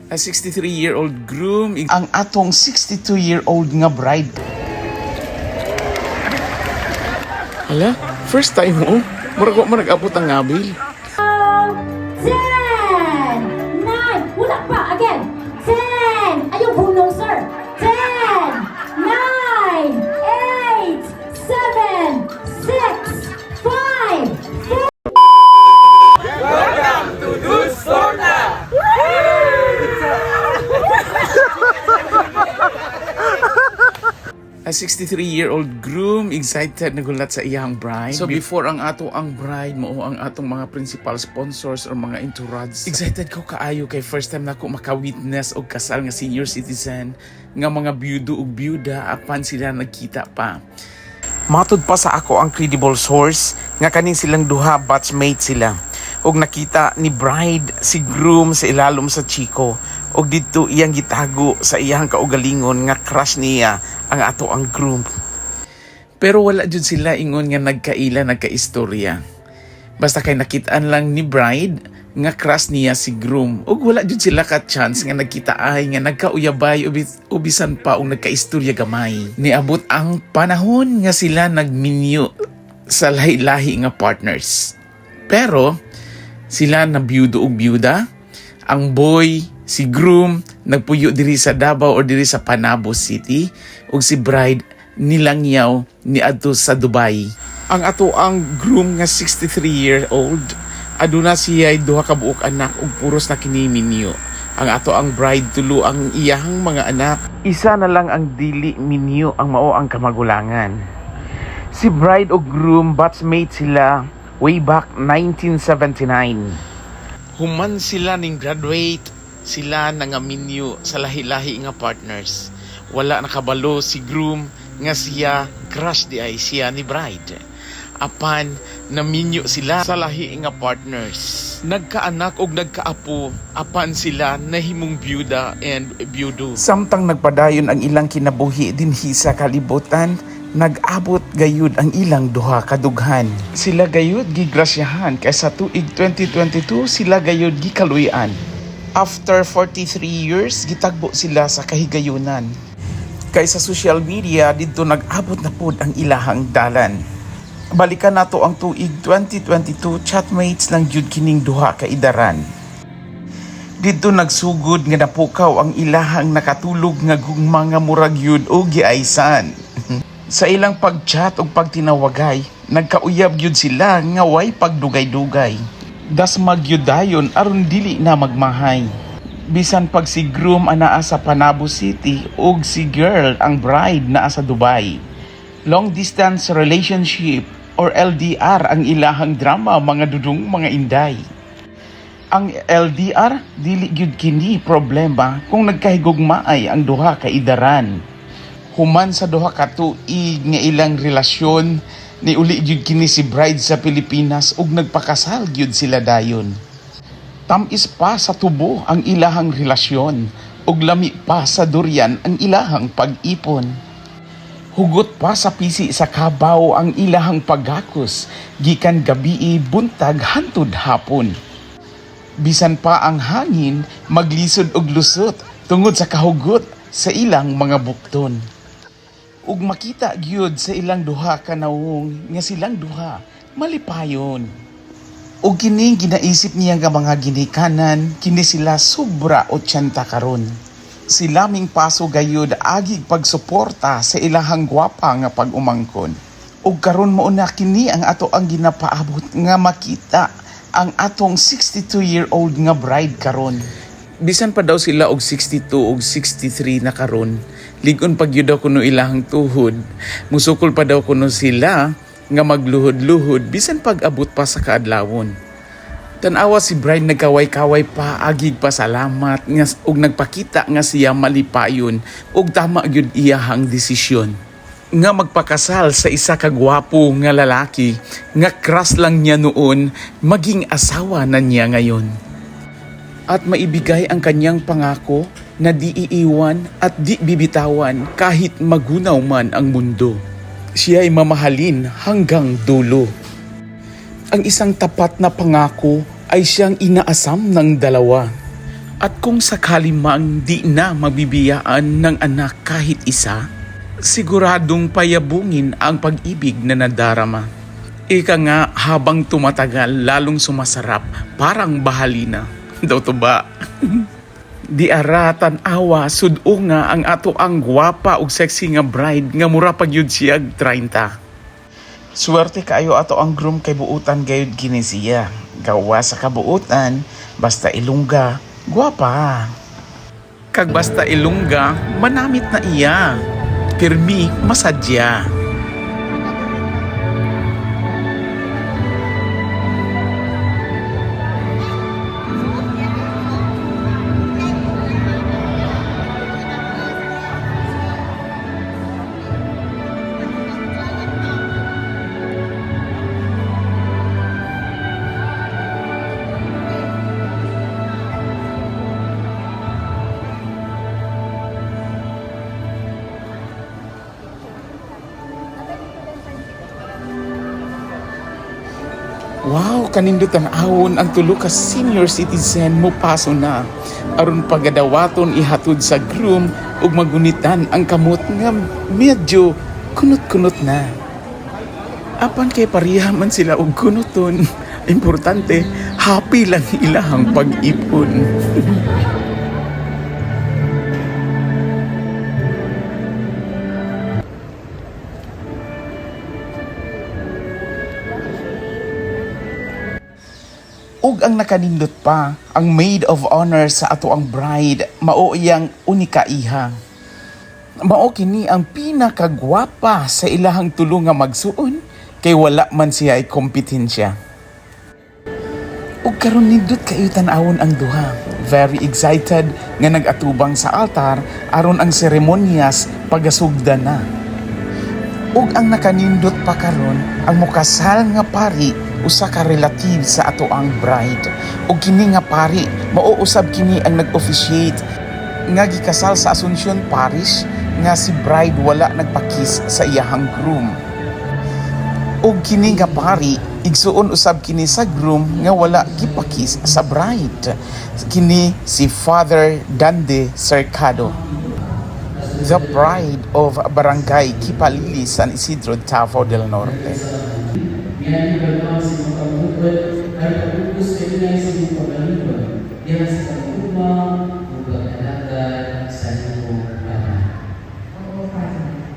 A 63-year-old groom, ang atong 62-year-old nga bride. Hala, first time mo? Murag wa man nag-abot ang ngabil. 10, 9, wala pa, again. 10, ayaw hunong, sir. 10, 9, 8, 7, 6, 5, 4. A 63-year-old groom excited nagulat sa iyang bride. So before ang ato ang bride mao ang atong mga principal sponsors or mga entourage. Excited ko kaayo kay first time nako maka-witness og kasal nga senior citizen nga mga byudo ug byuda apan sila nagkita pa. Matud pa sa ako ang credible source nga kaning silang duha batchmate sila. Og nakita ni bride si groom sa ilalom sa Chico og didto iyang gitago sa iyang kaugalingon nga crush niya ang ato ang groom. Pero wala jud sila ingon nga nagkaila, nagkaistorya. Basta kay nakitaan lang ni bride nga crush niya si groom. Ug wala jud sila ka chance nga nagkitaay nga nagkauyabay ubisan pa og nagkaistorya gamay. Niabot ang panahon nga sila nagminyo sa lahi-lahi nga partners. Pero sila na byudo og byuda. Ang boy, si groom, nagpuyo diri sa Davao or diri sa Panabo City ug si bride nilangyaw ni adto sa Dubai. Ang ato ang groom nga 63-year-old, aduna siya duha ka buok anak ug puros na kini minyo. Ang ato ang bride, tulo ang iyahang mga anak. Isa na lang ang dili minyo, ang mao ang kamagulangan. Si bride ug groom, batchmate sila way back 1979. Human sila ning graduate, sila nangaminyo sa lahi-lahi nga partners. Wala nakabalo si groom nga siya crush di ay siya ni bride. Apan naminyo sila sa lahi nga partners. Nagkaanak og nagkaapo apan sila nahimong byuda and byudo. Samtang nagpadayon ang ilang kinabuhi dinhi sa kalibutan, nag-abot gayud ang ilang duha kadughan. Sila gayud gigrasyahan kay sa tuig 2022 sila gayud gikaluy-an. After 43 years, gitagbo sila sa kahigayunan. Kay sa social media didto nag-abot na pod ang ilahang dalan. Balikan nato ang tuig 2022, chatmates lang jud kining duha ka idaran. Didto nagsugod nga napukaw ang ilahang nakatulog nga gugma nga murag yud og giaysan. Sa ilang pagchat ug pagtinawagay, nagkauyab gyud sila nga way pagdugay-dugay. Dasmag gyud dayon aron dili na magmahay. Bisan pag si groom anaa sa Panabo City ug si girl ang bride naa sa Dubai. Long distance relationship or LDR ang ilahang drama, mga dudong, mga inday. Ang LDR dili gyud kini problema kung nagkahigugmaay ang duha ka idaran. Human sa 2 ka tuig nga ilang relasyon, niuli gyud kini si bride sa Pilipinas ug nagpakasal gyud sila dayon. Tamis pa sa tubo ang ilahang relasyon ug lami pa sa durian ang ilahang pag-ipon. Hugot pa sa pisi sa kabaw ang ilahang paggakos gikan gabii, buntag hantud hapon. Bisan pa ang hangin maglisod og lusot tungod sa kahugot sa ilang mga bukton. Ug makita gyud sa ilang duha ka nawong nga silang duha malipayon. Ug kining ginaisip niya nga mga ginikanan, kini sila sobra 80 karon. Sila ming paso gayud agig pagsuporta sa ilahang gwapa nga pag-umangkon. Ug karon mao na kini ang ato ang ginapaabot nga makita ang atong 62-year-old nga bride karon. Bisan pa daw sila og 62 og 63 na karon, ligon pag yun daw kuno ilahang tuhod, musukol pa daw kuno sila nga magluhod-luhod bisan pag abot pa sa kaadlawon. Tan-awa si bride, nagkaway-kaway pa agig pasalamat nga og nagpakita nga siya malipayon og tama gyud iyahang desisyon nga magpakasal sa isa ka gwapo nga lalaki nga crush lang niya noon, maging asawa na niya ngayon at maibigay ang kanyang pangako na di iiwan at di bibitawan kahit magunaw man ang mundo. Siya ay mamahalin hanggang dulo. Ang isang tapat na pangako ay siyang inaasam ng dalawa. At kung sakali mang di na mabibiyaan ng anak kahit isa, siguradong payabungin ang pag-ibig na nadarama. Ika nga, habang tumatagal, lalong sumasarap, parang bahalina. Daw to ba? Di ara tan-awa sudo nga ang ato ang gwapa ug sexy nga bride nga mura pag yun siyag 30. Swerte kaayo ato ang groom kay buutan gayud kini siya. Gawa sa kabuutan, basta ilongga, gwapa. Kag basta ilongga, manamit na iya. Pirmi masadya. Wow, kanindot tan-awon ang tulo ka senior citizen mo paso na. Aron pagadawaton ihatod sa groom ug magunitan ang kamot nga medyo kunot-kunot na. Apan kay pareha man sila og kunoton. Importante, happy lang ilahang pag-ipon. Ug ang nakanindot pa, ang maid of honor sa ato ang bride, mao iyang unika iha. Mao kini ang pinakagwapa sa ilahang tulo nga magsuon kay wala man siya ay kompetensya. Ug karon nindot kayo tan-awon ang duha. Very excited nga nag-atubang sa altar aron ang seremonyas pagasugda na. Ug ang nakanindot pa karon ang mokasal nga pari usa ka relative sa ato ang bride. Ug kini nga pari mao usab kini ang nag-officiate nga gikasal sa Asuncion Parish nga si bride wala nagpa-kiss sa iyahang groom. Ug kini nga pari igsuon usab kini sa groom nga wala gipa-kiss sa bride. Kini si Father Dande Cercado, the pride of Barangay Kipalili, San Isidro, Davao del Norte. Miagi ba sa imong pagbuot ay pag-upos kanunay sa imong kaugalingon diha sa pagugma ug pag-alagad sa imong bana? Oo, Father.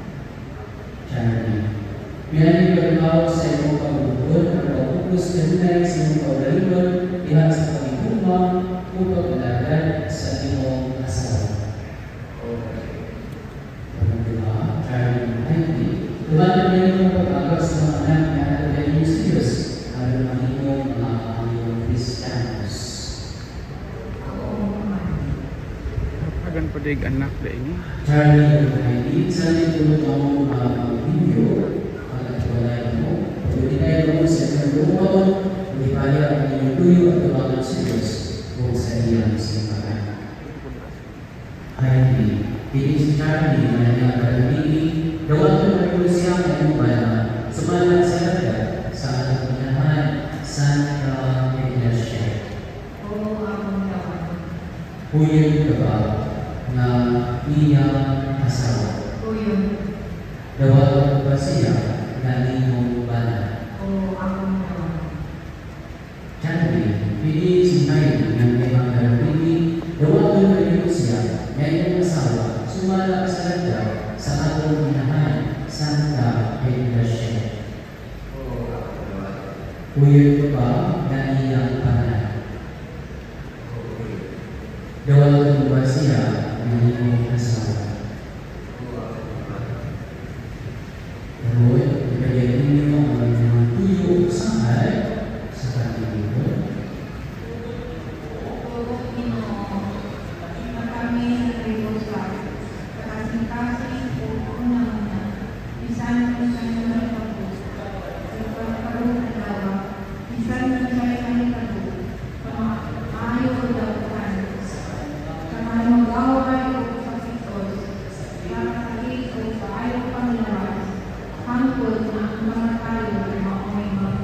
Charlie. Miagi ba sa imong pagbuot ang pag-upos kanunay sa imong kaugalingon diha sa pagugma ug pag-alagad sa imong asawa? Pagduha, Charlie ug Heidi. Dumaan na ninyo ang pag-agaw sa mga anak na hatag ninyo sa Diyos aron mahimong mga maayong Kristiyanos. Oo, Father. Hagan pa dig anak dai ni. Charlie ug Heidi, sa nitulog ang mga video, pag-atwalay mo, pagdinay mo sa inyong buong, lipaya ang inyong tuyo at tubangan sa Diyos kung sa iyang simbahan. Heidi, kini si Charlie na niyang kalabili, dawaton na po siya ang iyong bana, sumala sa lagda sa atong inahan, Santa Iglesia. Oo, akong tawag. Huyon ka ba nga iyang asawa? Uyon. Dawaton mo ba siya nga imong bana? Oo, akong tawag. Charlie, pili si Heidi nga iyang kalabili, dawaton na siya nga iyang asawa, sumala sa lagda sa atong inahan, Santa Iglesia. Huyon ka ba nga iyang bana? Dawaton mo ba siya nga imong asawa? Karon, ipahayag ninyo ang inyong tuyo ug saad sa kalibutan. Oo, Ginoo. Na kami nagregosa sa kasing-kasing ug una-una, bisan unsay mahitabo sa karong adlaw, bisan unsay mahitabo sa maayo o dautan, sa mahinugaway o sakitos, sa kasakit o saayong panglawas, hangtod nga ang kamatayon mao'y.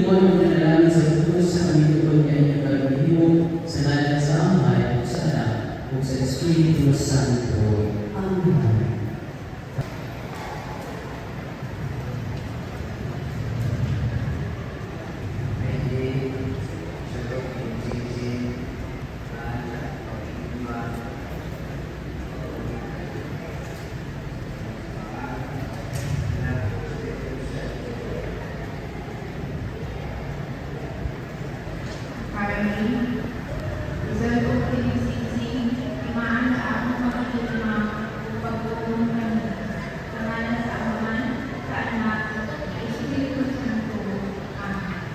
Imo ang nanalangin sa bugos sa kamituon nga inyong karon sa ngalan sa Amahan, ug sa Anak, ug sa Espiritu Santo. Amen. Carly, isal ko kining imaan sa akong pakigilma ug pag-uong kani. Sa ngalan sa Amahan, sa Anak, sa Espiritu Santo. Amen.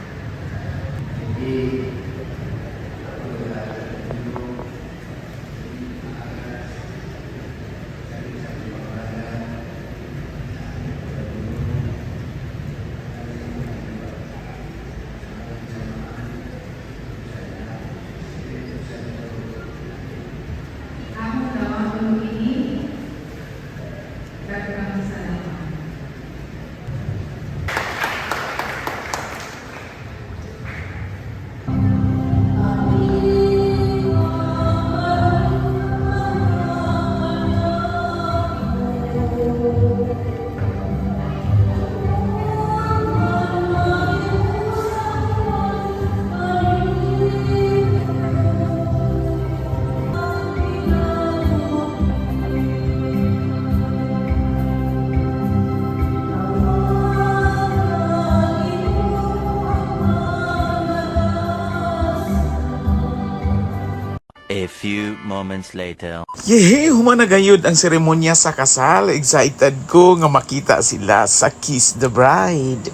Akong tawagon kini, daghang salamat. A few moments later. Yehe, human na gayud ang seremonya sa kasal. Excited ko nga makita sila sa Kiss the Bride.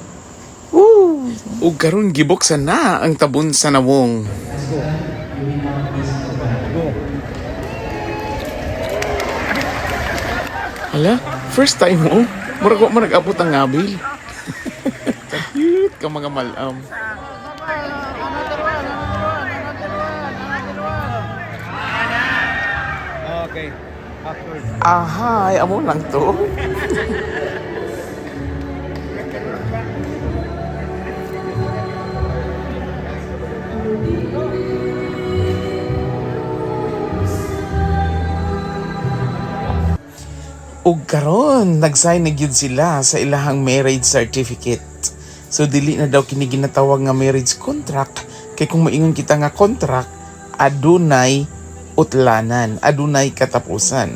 Woo! Ug karon gibuksan na ang tabon sa nawong. You may now kiss the bride. Hala, first time mo. Murag wa man nag-abot ang ngabil. Cute ka mga malam. Okay. Awkward. Ahay, amo lang to. Ug karon nag-sign na gyud sila sa ilahang marriage certificate. So dili na daw kini ginatawag nga marriage contract kay kung maingon kita nga contract adunay utlanan, adunay katapusan.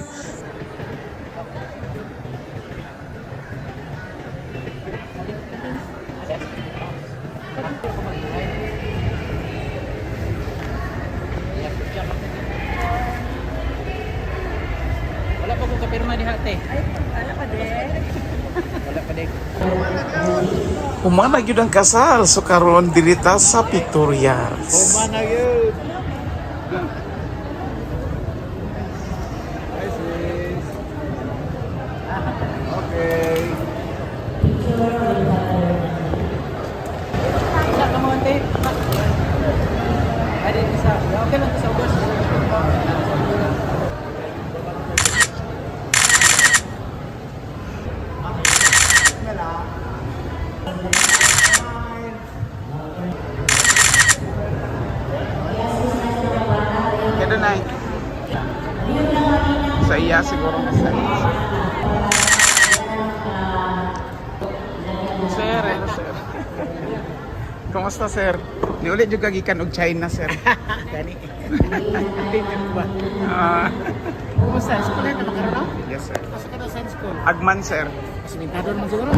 Wala pa kong kapirma diha, te. Wala pa de. Wala pa de. Humana gyud ang kasal so karon diri ta sa pictorials. Humana yun. Hi, sis. Okay. Wala ka mga te. Ay, isa. Okay lang to sa ubos. Kada night. Sa iya siguro nga sa Sir, hello sir. Kumusta sir? Niulit jud ka gikan og China sir. Gani. Updated ba? Ah, Kumusta? School na makaroon no? Yes sir. Asa ka na sa school? Agman sir. Simentado naman siguro.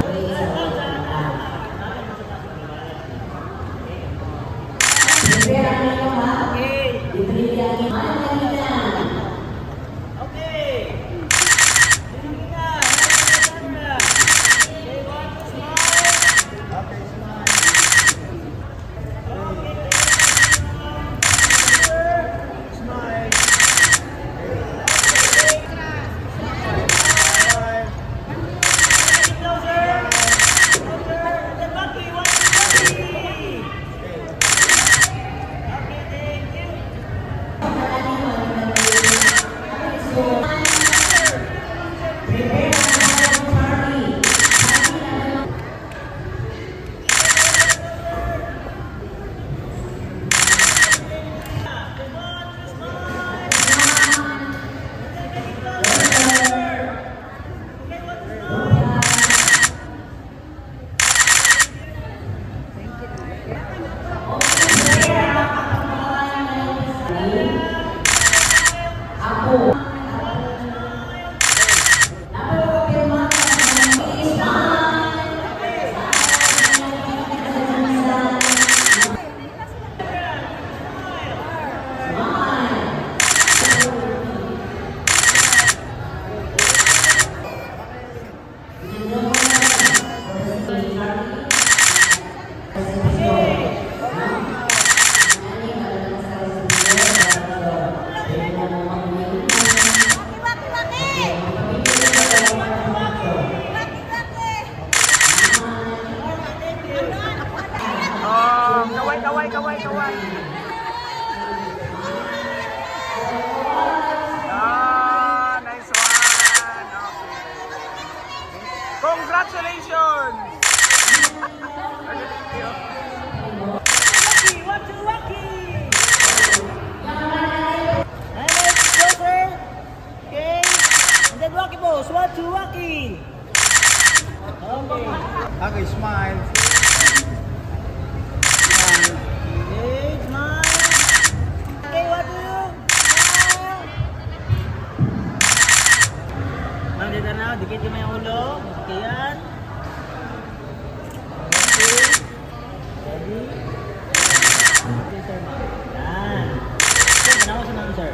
Oh, kaway, kaway, kaway, kaway. Ah, nice one. Okay. Congratulations! And let's go, sir. Okay. And then Rocky pose. One, two, Rocky. Okay. Okay, smile. Okay, smile. Okay, one, two. Smile. Ma'am, dito na. Dikit yung may ulo. Okay, yan. Okay. Ready? Okay, sir, ma'am. Yan. Sir, tanawa sa ma'am, sir.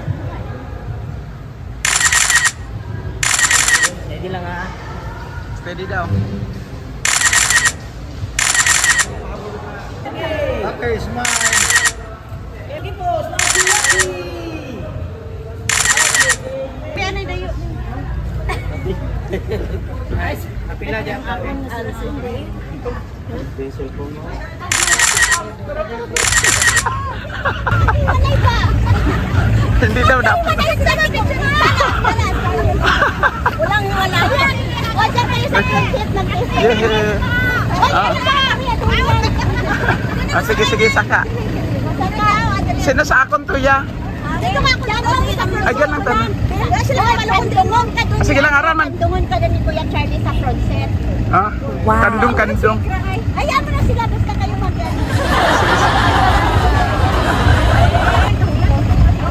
Steady lang, ha. Steady daw. Okay. Okay, smile. Lucky pose, lucky, lucky! Nice. Napila dyan. Hindi daw dapat. Walang wala. O, dyan kayo sa front seat. Ah. Ah, sige, sige, saka. Sino sa akong tuya? Dito ka ako lang. Ay, dyan lang tanan. Sila Kandungon ka dun. Ah, sige lang, araman. Kandungon ka dun ni Kuya Charlie sa front seat. Ah, kandong, kandong. Hayaan mo na sila. Basta kayo mag.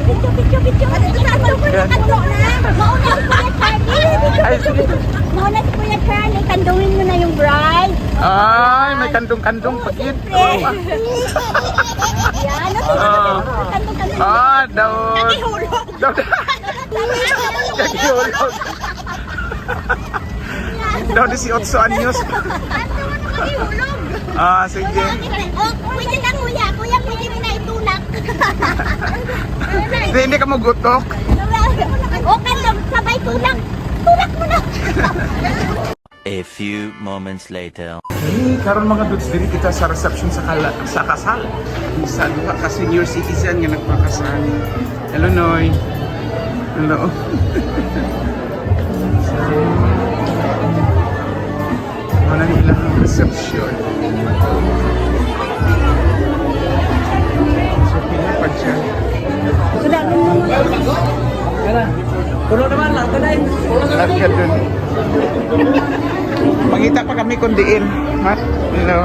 Video, video, video. Dito sa ato. Kandong na. Mauna si Kuya Charlie. Ay, sige. Mauna si Kuya Charlie. Kandungin mo na yung bride. Ay, may kandong-kandong pagid. Yan. Ah. Kandong, kandong. Ah, daw. Kakihulog. Daw. Kakihulog. Daw 18 anyos. Kakihulog. Ah, sige. Oh, pwede na, kuya. Kuya, pwede mo na itulak. Hindi, hindi ka magutok. O, kandong, sabay tulak. Tulak mo na. A few moments later. Hey, karon mga dudes, diri kita sa reception sa kasal. Sa duha ka senior citizen nga nagpakasal. Hello, Noy. Hello. So, wala ni ilang reception. So, pinapad siya. Puno naman lang, kanay. Lahat ka dun. Mangita pa kami kung diin. Ha? Hello.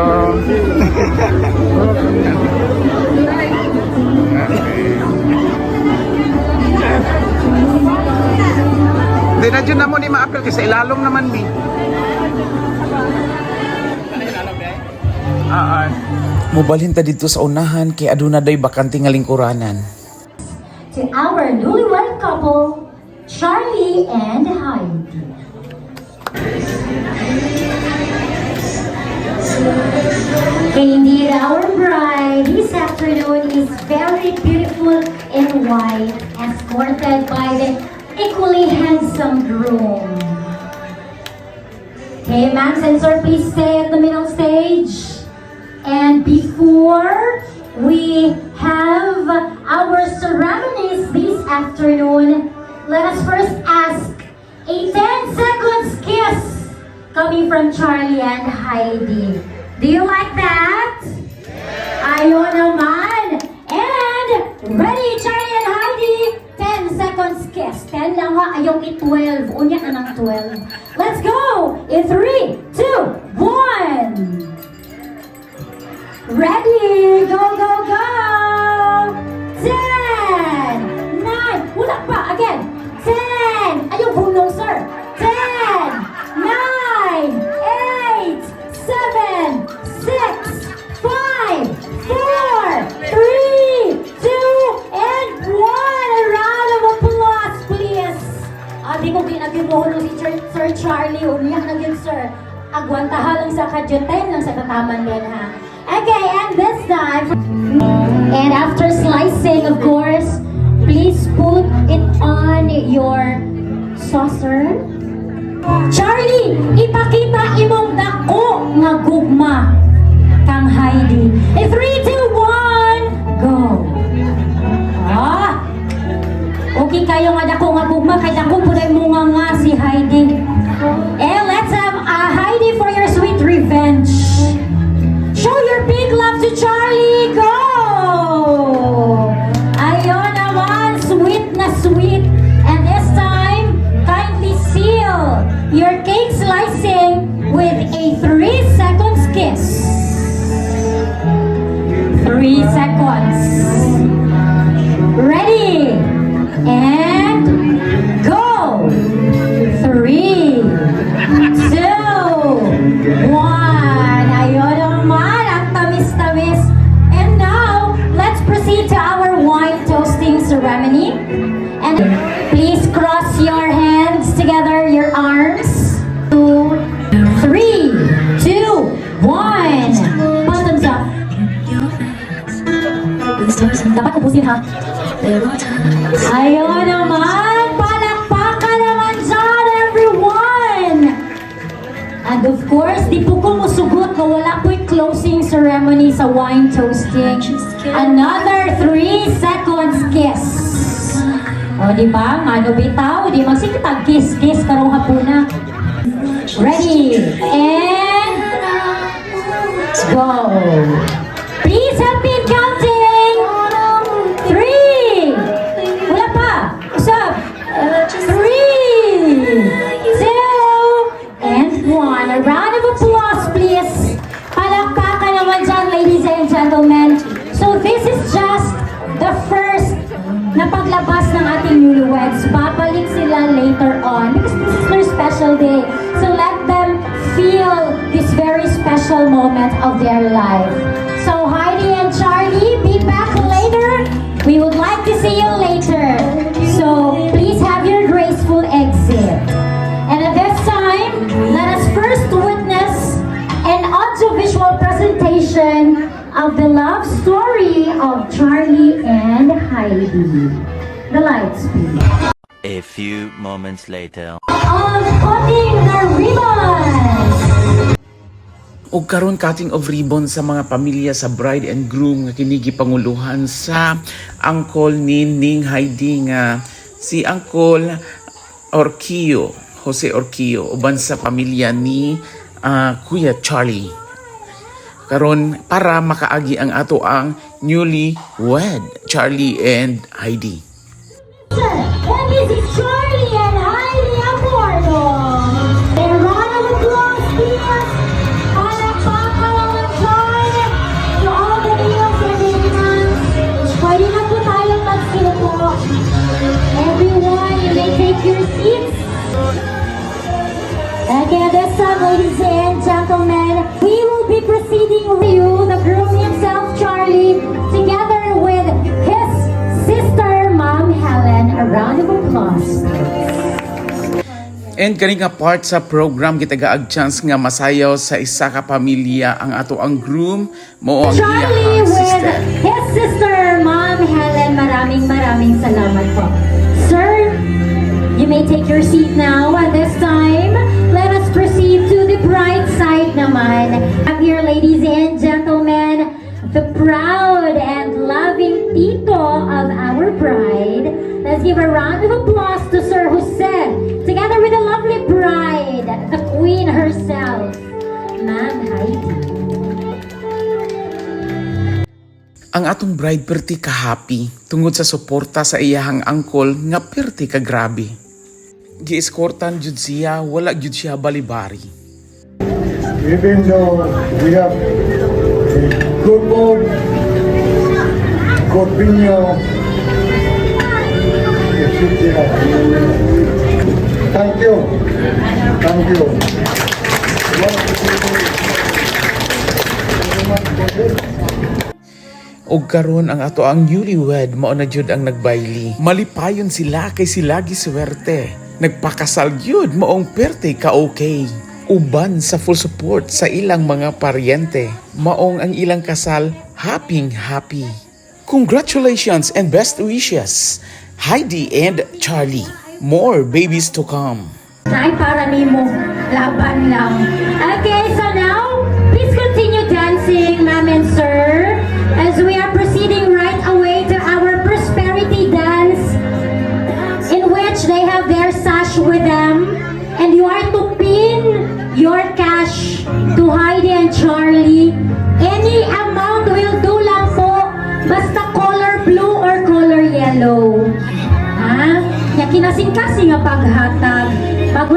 Okay. Di na dyan na mo ni ma-appeal kasi ilalom naman mi. Ah, ah. Mubalhin ta dito sa unahan kay aduna day bakante nga lingkuranan. To our newlywed couple, Charlie and Heidi. Okay, indeed, our bride this afternoon is very beautiful in white, escorted by the equally handsome groom. Okay, ma'am, and sir, please stay at the middle stage. And before we have our ceremonies this afternoon, let us first ask a 10 seconds kiss coming from Charlie and Heidi. Do you like that? Ayaw naman! And ready, Charlie and Heidi! 10 seconds kiss. 10 lang ha, ayaw i-12. Unya na ng 12. Let's go! In 3, 2, 1! Ready! Go, go, go! 10! 9! Wala pa! Again! 10! Ayaw hulong, sir! 10! 9! 8! 7! 6! 5! 4! 3! 2! And 1! A round of applause, please! Adi ko ginagibuhulong si Sir Charlie. Umiyak na yun, sir. Agwantahan lang sa kadyoten lang sa tataman nun, ha? Okay, and this time, and after slicing, of course, please put it on your saucer. Charlie, ipakita imong dako nga gugma kang Heidi. In 3, 2, 1, go! Ah! Okay kayo nga dako nga gugma kay dako pud mo nga si Heidi. And let's have Heidi for your sweet revenge. Show your big love to Charlie. Go! Ayun naman, sweet na sweet. And this time, kindly seal your cake slicing with a 3 seconds kiss. 3 seconds. Ready? And go! Three, two, one. Ayun naman, ang tamis-tamis. And now, let's proceed to our wine toasting ceremony. And please cross your hands together, your arms. Two, three, two, one. Bottoms up. Dapat ubusin ha. Ayun naman! Palakpakan naman dyan, everyone! And of course, di po ko musugot na wala po'y closing ceremony sa wine toasting. Another 3 seconds kiss. O, di ba? Mano bitaw, di magsige tag kiss-kiss karong hapuna. Ready? And go! Please help me in counting! Three! Wala pa! Usap! Three! Two! And one. A round of applause, please! Palakpakan naman dyan, ladies and gentlemen. So this is just the first na paglabas ng ating newlyweds. Babalik sila later on because this is their special day. So let them feel this very special moment of their life. So Heidi and Charlie, be back later. We would like to see you later. So please have your graceful exit. And at this time, let us first witness an audiovisual presentation of the love story of Charlie and Heidi. The lights, please. A few moments later. Of cutting the ribbons. Ug karon, cutting of ribbon sa mga pamilya sa bride and groom nga kini gipanguluhan sa uncle ni Ning Heidi nga si Uncle Orquillo, Jose Orquillo, uban sa pamilya ni Kuya Charlie. Karon para makaagi ang ato ang newly wed Charlie and Heidi. And this is Charlie and Heidi Abordo. A round of applause, please. Palakpakan naman dyan to all the ninongs and ninangs. Pwede na po tayong magsiupo. Everyone, you may take your seats. Okay, this time, ladies and gentlemen, we will be proceeding with you, the groom himself, Charlie, together with his sister, Ma'am Helen. A round of applause. And kani nga part sa program, gitagaag chance nga masayaw sa isa ka pamilya ang ato ang groom mo ang Charlie iyang with sister. His sister, Ma'am Helen. Maraming maraming salamat po. Sir, you may take your seat now. At this time, let us proceed to the bride side naman. I'm here, ladies and gentlemen, the proud and loving tito of our bride. Let's give a round of applause to Sir Jose, together with the lovely bride, the queen herself, Ma'am Heidi. Ang atong bride perti ka happy tungod sa suporta sa iyahang uncle nga perti ka grabe. Gieskortan jud siya, wala jud siya balibari. Even though we have a good board, good venue, etc. Thank you. Thank you. One, two, three. Very much. Og karon ang ato ang newlywed mao na jud ang nagbayli. Malipayon sila kay sila giswerte. Nagpakasal gyud maong perte ka okay. Uban sa full support sa ilang mga paryente. Maong ang ilang kasal, happy happy. Congratulations and best wishes, Heidi and Charlie. More babies to come. Ay, para nimo. Laban lang. Okay, so now, please continue dancing, ma'am and sir, as we are proceeding right away to our prosperity dance, in which they have their sash with them, and you are to pin your cash to Heidi and Charlie. Any amount will do lang po, basta color blue or color yellow. Ha? Ya kinasing-kasing nga paghatag. Pag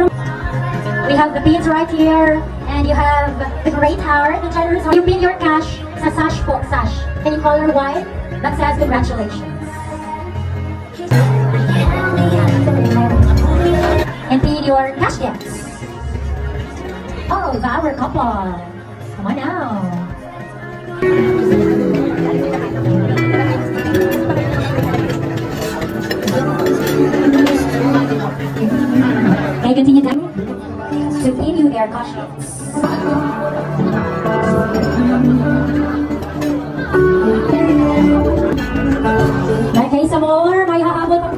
We have the pins right here, and you have the great heart, the generous heart. You pin your cash sa sash po, sash. Can you color white? That says congratulations. And pin your cash gifts. Oh, our couple. Come on now. Okay, continue down to pin you their cash gifts. Okay, some more. May hahabol pa.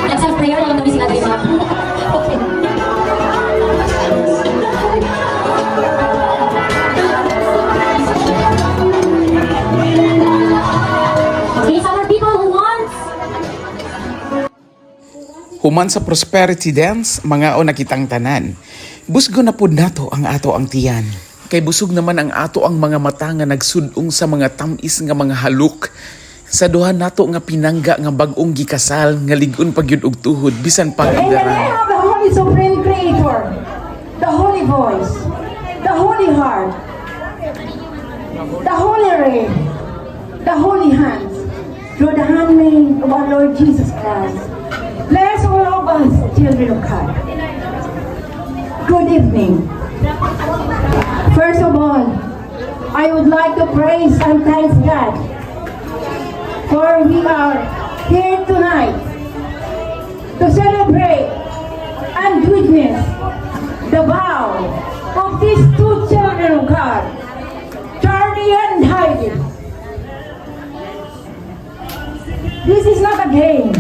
Let's have prayer. Alam namin sila tayo. Okay. Okay, some more people who wants Human sa prosperity dance, mga o nakitang tanan. Busgo na pud nato ang ato ang tiyan. Kay busog naman ang ato ang mga mata nga nagsudong sa mga tamis nga mga haluk. Sa duha nato nga pinangga nga bag-ong gikasal nga lig-on pagyud og tuhod bisan pag In the name of the Holy Supreme Creator, the Holy Voice, the Holy Heart, the Holy Ray, the Holy Hands, through the handmaid of our Lord Jesus Christ, bless all of us, children of God. Good evening. First of all, I would like to praise and thank God for we are here tonight to celebrate and witness the vow of these two children of God, Charlie and Heidi. This is not a game,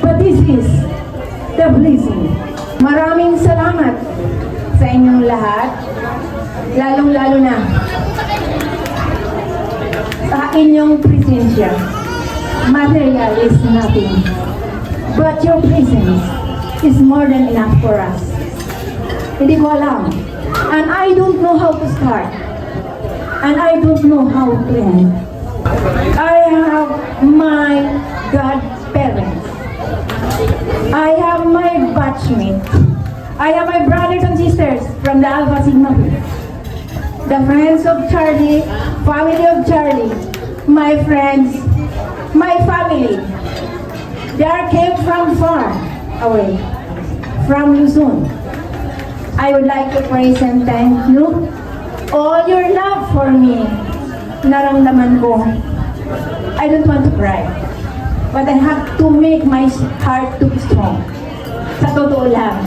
but this is the blessing. Maraming salamat sa inyong lahat, lalong-lalo na sa inyong presensya. Material is nothing, but your presence is more than enough for us. Hindi ko alam. And I don't know how to start. And I don't know how to end. I have my godparents. I have my batchmates. I have my brothers and sisters from the Alpha Sigma Phi. The friends of Charlie, family of Charlie, my friends, my family. They are came from far away, from Luzon. I would like to praise and thank you. All your love for me, naramdaman ko. I don't want to cry, but I have to make my heart to be strong. Sa totoo lang.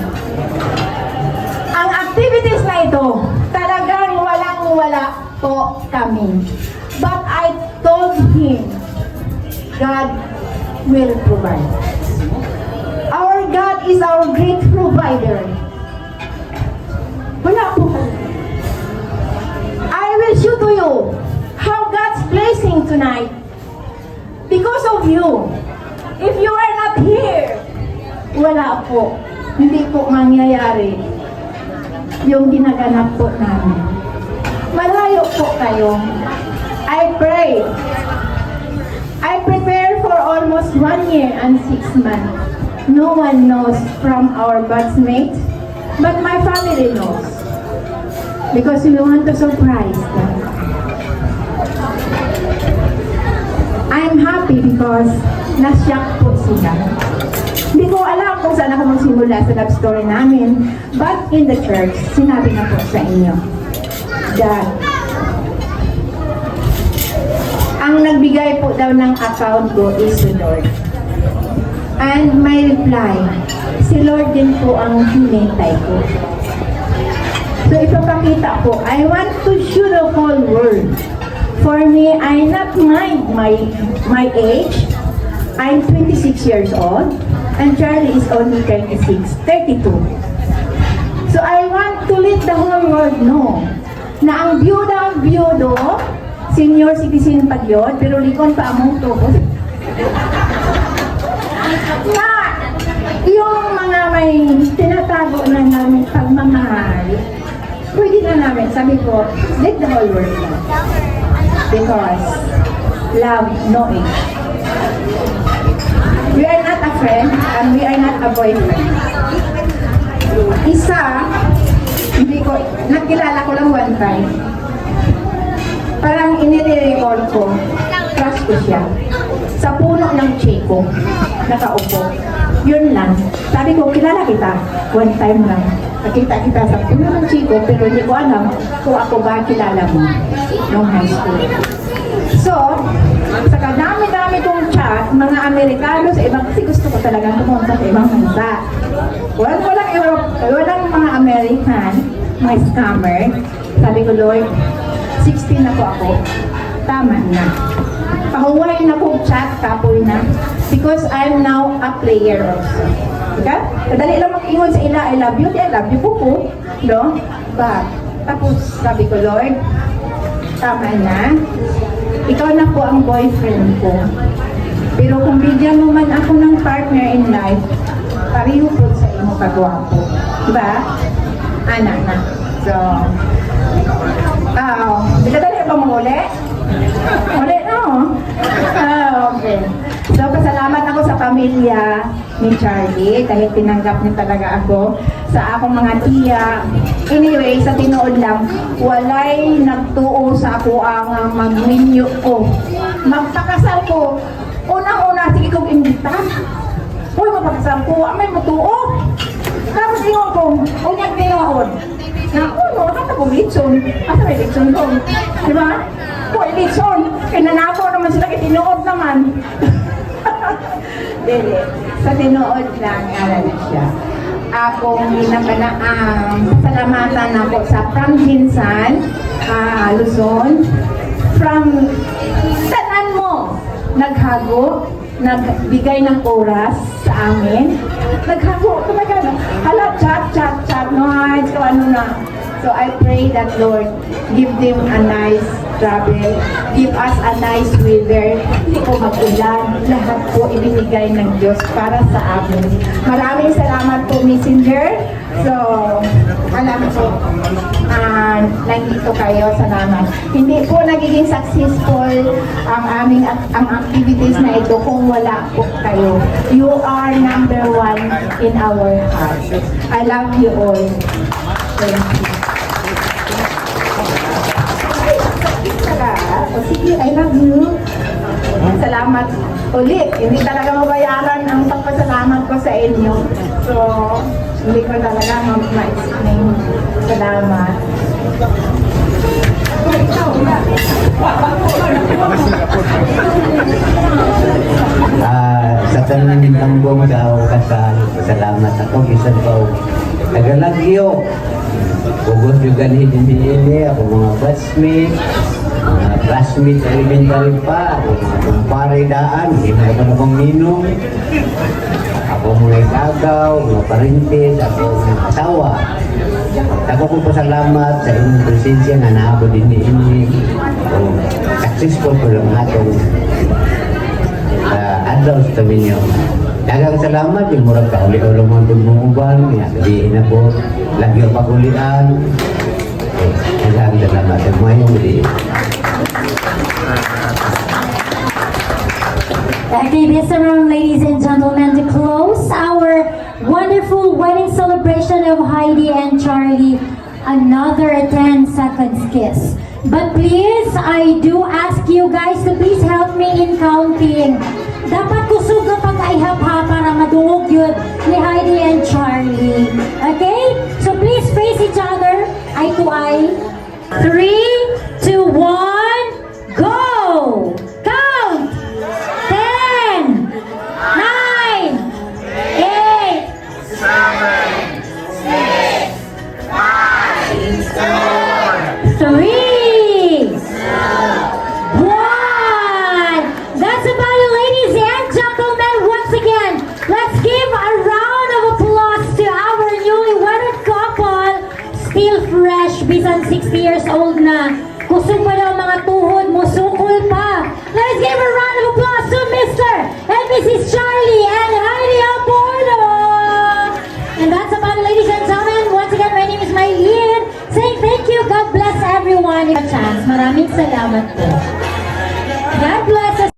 Ang activities na ito, talagang walang-wala po kami. But I told him, God will provide. Our God is our great provider. Wala po kami. I will show to you how God's blessing tonight. Because of you. If you are not here, wala po. Hindi po mangyayari yung ginaganap po namin. Malayo po kayo. I pray. I prepare for almost 1 year and 6 months. No one knows from our batchmates, but my family knows. Because we want to surprise them. I'm happy because na-shock po sila. Hindi ko alam kung saan ako magsimula sa love story namin. But in the church, sinabi na po sa inyo that Ang nagbigay po daw ng account ko is si Lord. And my reply, si Lord din po ang hinintay ko. So ipapakita ko, I want to show the whole world. For me, I not mind my age. I'm 26 years old and Charlie is only 36, 32. So I want to let the whole world know na ang byuda ang byudo, senior citizen pa gyud, pero likon pa among tuod. Na yung mga may tinatago na namin pagmamahal, pwede na namin, sabi ko, let the whole world know. Because love no age. We are not a friend and we are not a boyfriend. Isa, hindi ko, nakilala ko lang one time. Parang inire-recall ko, crush ko siya. Sa puno ng Chico, nakaupo. Yun lang. Sabi ko, "Kilala kita." One time lang. Nakita kita sa puno ng Chico, pero hindi ko alam kung ako ba kilala mo nung high school. So, sa kadami-dami kong chat, mga Amerikano sa ibang, kasi gusto ko talagang pumunta sa ibang bansa. Walang, Europe, walang mga American, mga scammer. Sabi ko, "Lord, 16 na po ako. Tama na. Pahuway na kong chat, kapoy na." Because I'm now a player also. Okay? Kadali lang mag-ingon sa ila, "I love you, di I love you po po." No? But, tapos sabi ko, "Lord, tama na. Ikaw na po ang boyfriend ko. Pero kung bigyan mo man ako ng partner in life, pareho po sa imo kagwapo." Diba? Ana na. So, ah, uh, dali ba mo uli? Uli, no? Ah, okay. So, pasalamat ako sa pamilya ni Charlie dahil tinanggap niya talaga ako sa akong mga tiya. Anyway, sa tinuod lang, walay nagtuo sa ako ang magminyo ko. Magpakasal ko. Unang-una, sige kong imbita. "Uy, magpakasal ko, may mutuo." Tapos ingon ko, unyag tinuod. Na, uno, nakata kong litson. Asa may litson ko? Di ba? Uy, litson. Kinanako naman sila, kay tinuod naman. Dili. Sa tinuod lang, ara na siya. Akong ginakana ang salamatan ako sa from GenSan, Luzon, from tanan mo, naghago, nagbigay ng oras sa amin. Naghago talaga, no? Hala, chat, chat, chat, no, ay, so ano na. So I pray that Lord, give them a nice travel, give us a nice weather, hindi po mag-ulan, lahat po ibinigay ng Diyos para sa amin. Maraming salamat po, Messenger. So, alam ko, nandito kayo, salamat. Hindi po nagiging successful ang aming ang activities na ito kung wala po kayo. You are number one in our heart. I love you all. Thank you. Ay, sakit ka. O sige, I love you. Salamat ulit. Hindi talaga mabayaran ang pagpasalamat ko sa inyo. So, hindi ko talaga ma-explain. Salamat. Ikaw, Sa tanan tambong sa akong kasal, salamat ako bisan pa og tagalagyo. Ugos yung ganhin ini ako mga batchmates, mga classmates elementary pa, ako mga kumpare daan, hindi na ako na akong ninong. Ako mga igagaw, mga parintes, ako mga asawa. Ako ko pasalamat sa inyong presensya nga naabot din ini. O, successful ko lang atong adlaw sa taminyo. Daghang salamat yung murag kauli-ulo mo itong mumuban, ya, di na po, lagi ang pagulian. Eh, daghang salamat. Mayong di. Okay, this round, ladies and gentlemen, to close our wonderful wedding celebration of Heidi and Charlie, another 10 seconds kiss. But please, I do ask you guys to please help me in counting. Dapat kusog nga pag-ihap ha para madungog yun ni Heidi and Charlie. Okay? So please face each other, eye to eye. Three, two, one, go! 60 years old na. Kusog pa daw mga tuhod, musukol pa. Let's give a round of applause to Mr. and Mrs. Charlie and Heidi Abordo. And that's about it, ladies and gentlemen. Once again, my name is Mylene, saying thank you. God bless everyone. A chance. Maraming salamat po. God bless us.